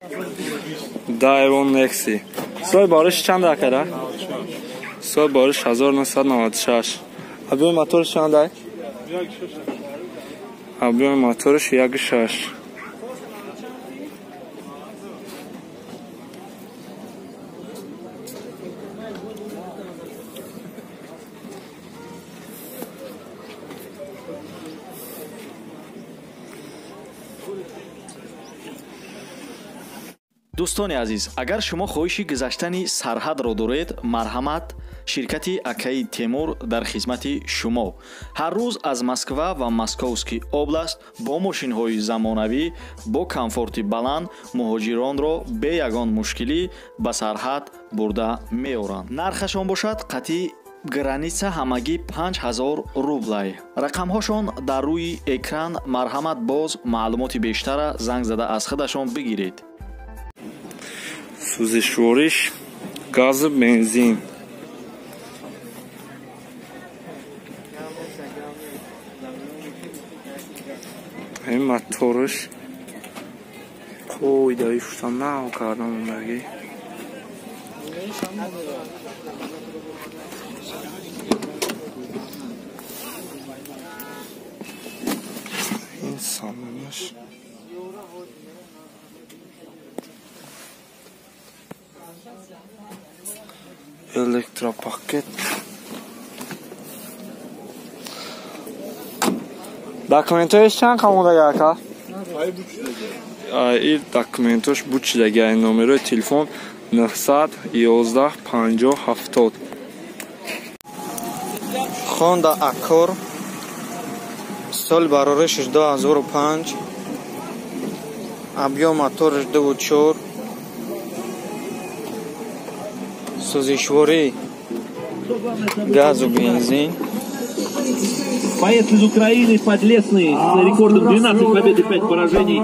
Daewoo Nexi. Соли бариш чанд акара? Соли бариш 1996. Объёми моториш чанд ай? Объёми моториш 1.6. Дӯстони азиз, агар шумо хоҳиши гузаштани сарҳадро доред, марҳамат, ширкати акаи Темур дар хизмати шумо. Ҳар рӯз аз Москва ва Московский област бо мошинҳои замонавӣ бо комфорти баланд муҳоҷиронро бе ягон мушкилӣ ба сарҳад бурда меоранд. Нархашон бошад қатъи граница ҳамагӣ 5000 рублай. Рақамҳошон дар рӯи экран, марҳамат, боз маълумоти бештара занг зада аз худашон бигиред. Сӯзишвориш газу бензин. Ин моториш қоидаи шута нав карда мондагӣ. Ин салонаш электропакет. Документош чанд қамодаги ака? Ин документош бучидаги. Номерои телефон 911 50 70. Honda Accord соли барориш 2005, объём моториш 2.4, сӯзишворӣ газу бензин. Боец из Украины, Подлесный, с рекордом 12 побед и 5 поражений.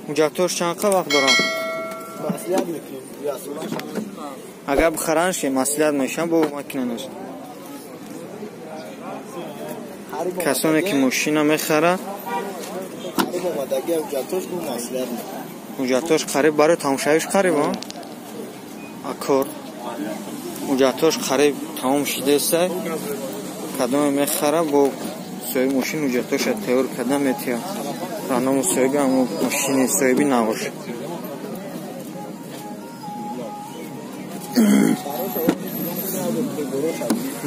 Ҳуҷҷатҳош чанд вақт дорам? Агар бихаранш, маслиҳат мешавам, бо макинанаш. Касоне ки мошина мехарад, ҳуҷҷатҳош қариб барои тамошавиш қариб, Аккорд ҳуҷҷатҳош қариб тамом шудааст. Кадоме мехара, бо соҳиби мошин ҳуҷҷатҳоша тайёр карда метиҳад. Ба ному соҳиби ҳамо мошини соҳиби навош.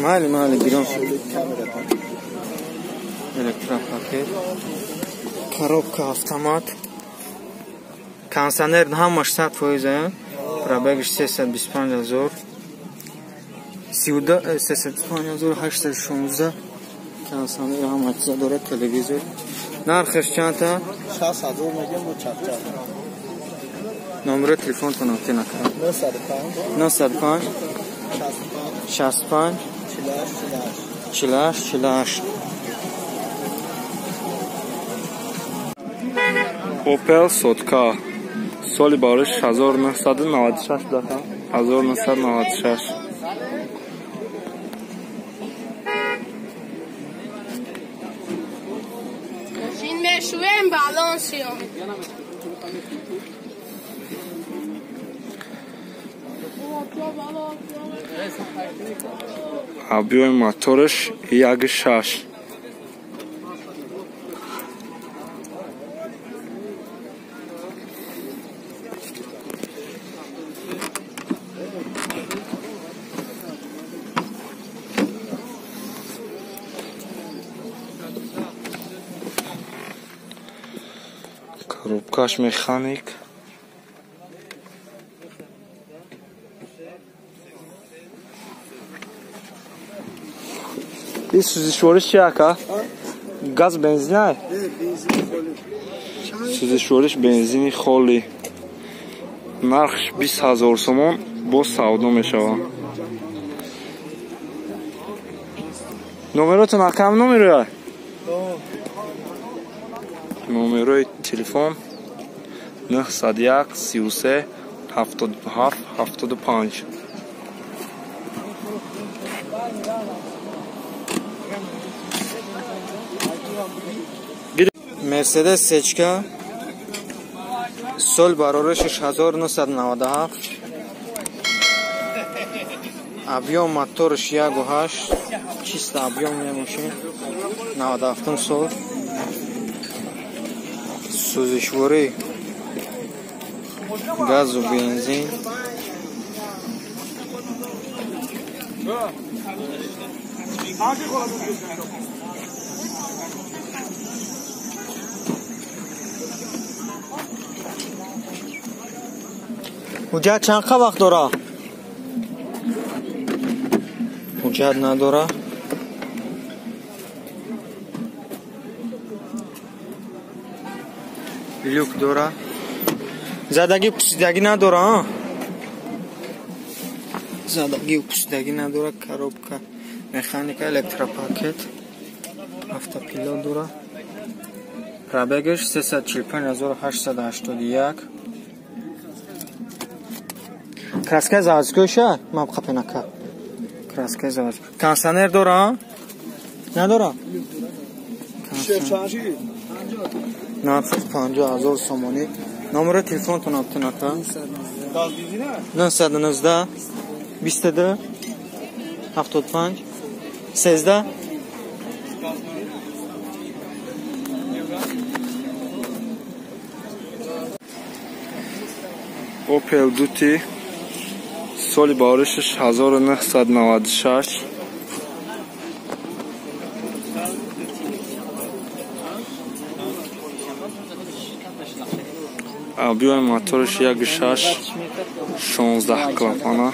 Майли, майли, гирон. Электропакет, коробка автомат, кондиционер ҳамаш 100%, пробегаш 325 000, 325 816. Кондиционер ҳама чиза дорад, телевизор. Нархаш чандта? 6000 мегем бо чапчап. Номери телефонтон оте накард. 905 65 48 48. Opel Sotka соли бариш 1996 дака 1996. Мошин мешӯем, балон сиём. Объёми мотораш 1.6. Коробкаш механик. Ин сӯзишвориш чи ака? Газ бензин ай? Сӯзишвориш бензини холӣ. Нархш 20 000 сомон, боз савдо мешавад. Номеротон акам номероя? Номерои телефон 901 33 77 75. Мерседес сечка Сол бароришиш 1997. Объем моториш 1.8. Чисто объем мошин. 97 сол. Сӯзишворӣ, газу бензин. Ҳуҷҷат чанд қа вақт дора? Ҳуҷҷат надора. Люк дора. Задагӣ пусидагӣ надора, а? Задагӣ пусидагӣ надора. Коробка, механика, электропакет, автопилот дора. Пробегаш 345881. Краска заводскойша? Ман қапенака. Краска заводской. Кондиционер дора? Надора? Нархаш 50 000 сомонӣ. Номери телефонтон аптенака? 919 22 75 13. Opel Duty соли баҳоришаш 1996. Объем моториш 1.6, 16 клапана.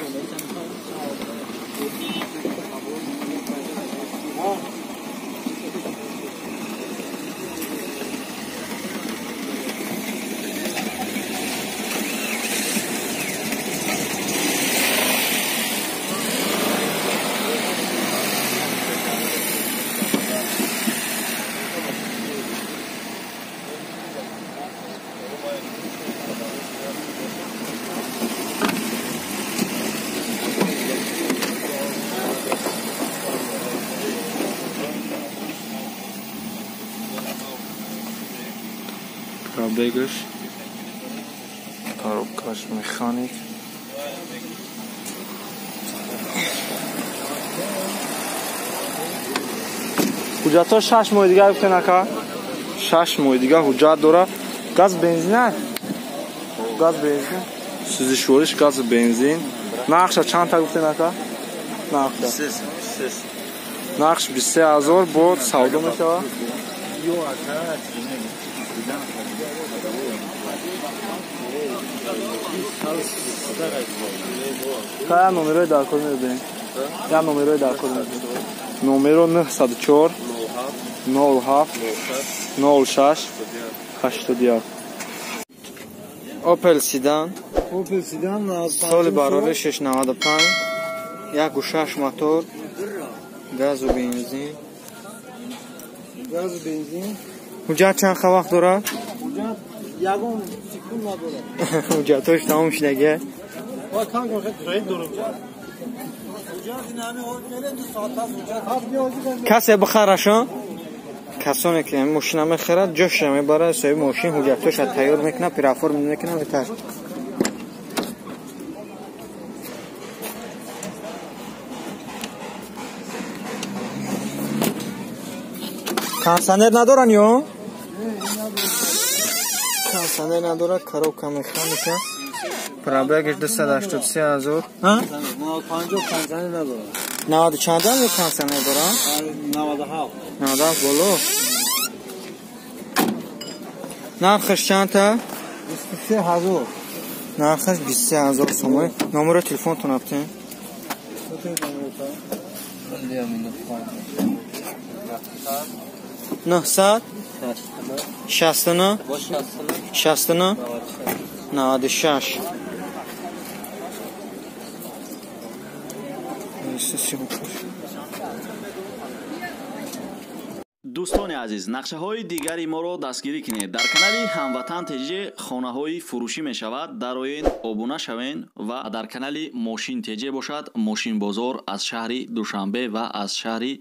Пробегаш, коробкаш механик. Ҳуҷҷатҳо 6 моҳи дига гуфтен ака? 6 моҳи дига ҳуҷҷат дора. Газ бензин? Газ бензин. Сӯзишвориш газ бензин. Нархша чанд та гуфтен ака? Нархша. Нархш 23 000 бо савдо мешавад. Я номерои даркор мебинем. Я номерои даркор мебинем. Номеро 904 07 06 81. Opel Sedan. Opel Sedan соли бароришаш 95, 1.6 мотор, газу бензин. Газу бензин. Ҳуҷҷат чанд қа вақт дорад? Ҳуҷҷат ягон секунд надорад. Ҳуҷҷатҳош тамом шудагия. Касе бихарашо, касоне ки мошина мехарад, ҷоша мебарад, соҳиби мошин ҳуҷҷатҳоша тайёр мекунад, переоформ мекунад, метар. Кондиционер надоран ё? Кондиционер надорад, коробка механика. Пробегаш 283 000. Ҳа? 95 кондиционер надорад. 90 чандам кондиционер дорад? 97. 97 боло. Нархаш чанд та? 23 000. Нархаш 23 000 сомонӣ. Номери телефонтон аптен? 900 69 69 96. Дӯстони азиз, нақшаҳои дигари моро дастгирӣ кунед. Дар канали Ҳамватан ТЖ хонаҳои фурӯшӣ мешавад. Дароен, обуна шавен ва дар канали Мошин ТЖ бошад, мошинбозор аз шаҳри Душанбе ва аз шаҳри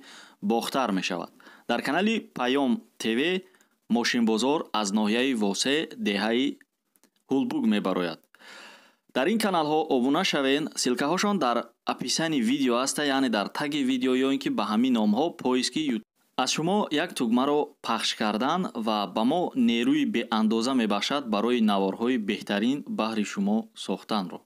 Бохтар мешавад. Дар канали Паём ТВ мошинбозор аз ноҳияи Восе, деҳаи Ҳулбук мебарояд. Дар ин каналҳо обуна шавен, ссылкаҳошон дар описании видео аста, яъне дар таги видео ё ин ки ба ҳамин номҳо поиски Ютуб. Аз шумо як тугмаро пахш кардан ва ба мо нерӯи беандоза мебахшад барои наворҳои беҳтарин баҳри шумо сохтанро.